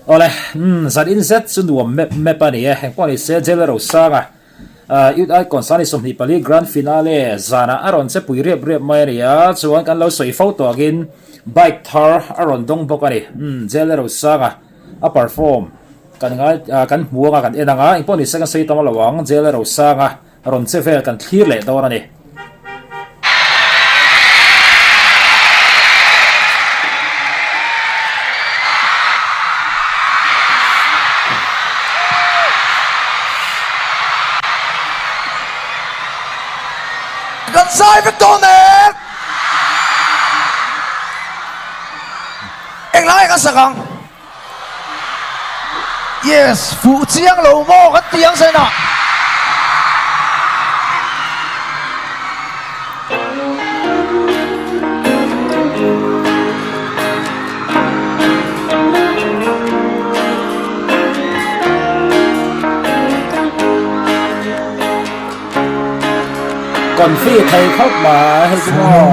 Awle, umm zan in zet chu nuam mep mep a ni e, engpawh ni se Jail Rosanga Youth Icon Sani 24 Grand Finale zanah a rawn che pui riap riap mai a ni a, chuan kan lo sawi fo tawh angin bike thar a rawn dawng bawk a ni. Umm Jail Rosanga a perform kan ngai kan hmu anga kan en anga engpawh ni se kan sawi tam lo ang, Jail Rosanga rawn che vel kan thlir leh dawn a ni. Kan zai vek dawn em? Englai kan sak ang? Yes, fuh chiang lo maw kan ti ang zen ah. Confi thei khawp mai hei chu maw.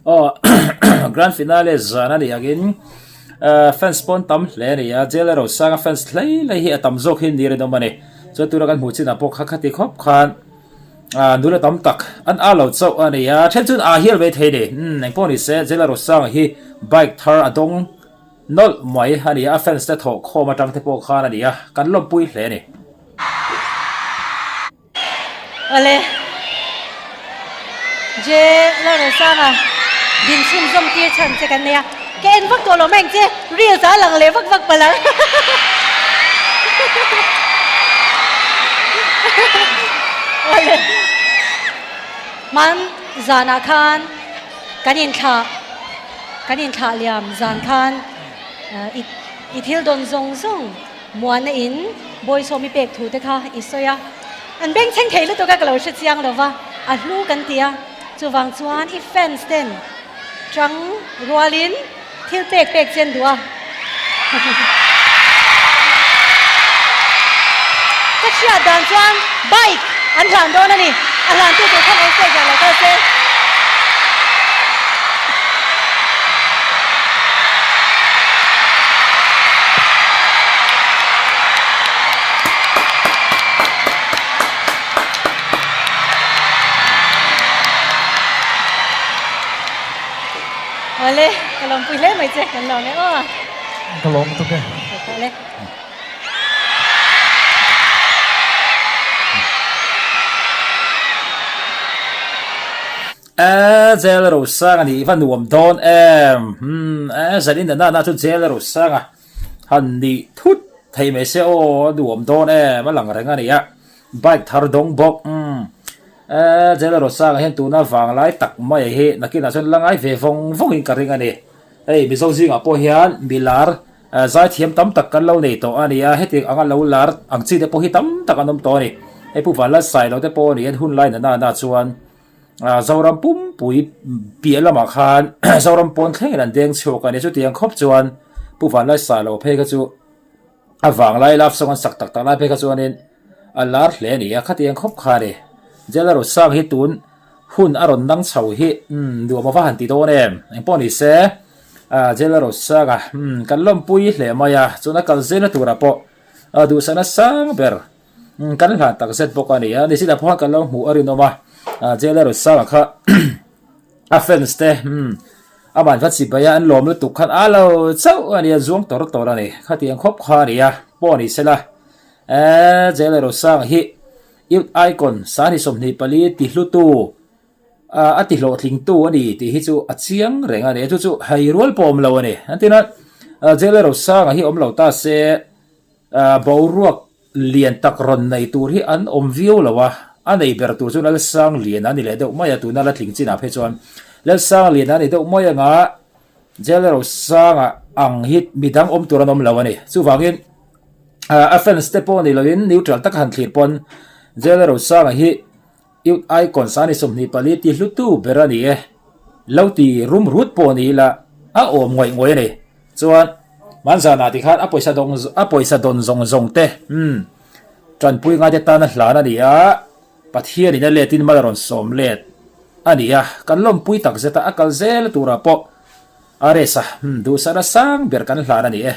Aw grand finale zan a nih angin fans pawn tam hle a ni a, jail a rosanga fans hlei hlei hi a tam zawk hi ni rinawm a ni. Chuan tuna kan hmuh chinah pawh kha khati khawp khan nula tam tak an a lo chauh a ni a, then chuan a hial mai thei a ni. Umm engpawh ni se jail a rosanga hi bike thar a dawng nawlh mai a ni a, a fans te thawh khawm atang te pawh khan a ni a, kan lawmpui hle a ni. Awle. J Lalrosanga din chhunzawm tir chhan che kan nei a. Ka en vak tawh lo mai ang che, reels ah a lang leh vak vak palh ang. Awle. Hman zanah khan. Kan inthlah kan inthlah liam zan khan i i thil dawn zawng zawng muana in Bawisawm i pek thu te kha i sawi a. An bengchheng thei lutuk a ka lo hre chiang lo va, a hlu kan ti a. Chuvang chuan i fans ten tang rualin thil pek pek che an duh a. Ka hriat dan chuan bike an hlan dawn a ni. A hlantu tur khan on stage ah lo kal se. Awle, ka lawmpui hle mai che, kan lawm e aw. Ka lawm tuk e. Awle. E jail rosang a nih va nuam dawn em. Umm e zan in na na chu jail rosang a han nih thut thei mai se aw a nuam dawn em a lang reng a nia. Bike thar dawng bawk umm e jail rosang ah hian tuna vanglai tak mai hi nakinah chuan la ngai ve vawng vawng in ka ring a ni. Hei Mizo zingah pawh hian milar Zaithiam tam tak kan lo nei tawh a ni a, hetiang anga lo lar ang chi te pawh hi tam tak an awm tawh a ni. Hei Pu Vanlalsai lo te pawh a ni, an hun lai nana na chuan Zoram pumpui piah lamah khan Zoram pawn thlengin an deng chhuak a ni. Chutiang khawp chuan Pu Vanlalsai lo phei kha chu a vanglai love song an sak tak tak lai phei kha chuanin a lar hle a ni a, khatiang khawp kha a ni. Jailer Rosang hi tun hun a rawn nang chho hi nuam a va han ti dawn em? Engpawh ni se. Jailer Rosanga kan lawmpui hle mai a, chuan a kal zelna turah pawh duhsakna sang ber kan hlan tak zet bawk a ni a, nichina pawh khan kan lo hmuh a rinawm a, Jailer Rosanga kha a fans te amah va chibai a an lawm lutuk khan a lo chauh a ni a, zuang tawr tawr a ni, khatiang khawp kha a ni a, pawh ni sela Jailer Rosanga hi Youth Icon sani 24 tihlutu a ti hlawhtlingtu a ni tih hi chu a chiang reng a ni. Chu chu hei rual pawh awm lo a ni. An tina Jailer Rosanga hi awm lo ta se boruak lian tak rawn nei tur hi an awm viau lo a, a nei ber tur chu Lalsangliana a ni leh deuh mai a, tuna la tling chinah phei chuan Lalsangliana a ni deuh mai anga Jailer Rosanga ang hi midang awm tur an awm lo a ni. Chuvangin a fans te pawh ni loin neutral taka han thlir pawn Jailer Rosanga hi Youth Icon sani 24 ti hlutu ber a ni e. Lo ti rum rut pawh ni ila a awm ngawih ngawih a ni. Chuan Manzana ti khan a pawisa dawng a pawisa dawn zawng zawng te umm tanpui ngaite tan a hlan a ni a, Pathianin a letin mal a rawn sawm let a ni a, kan lawmpui tak zet a, a kal zel turah pawh a race a, umm duhsakna sang ber kan hlan a ni e.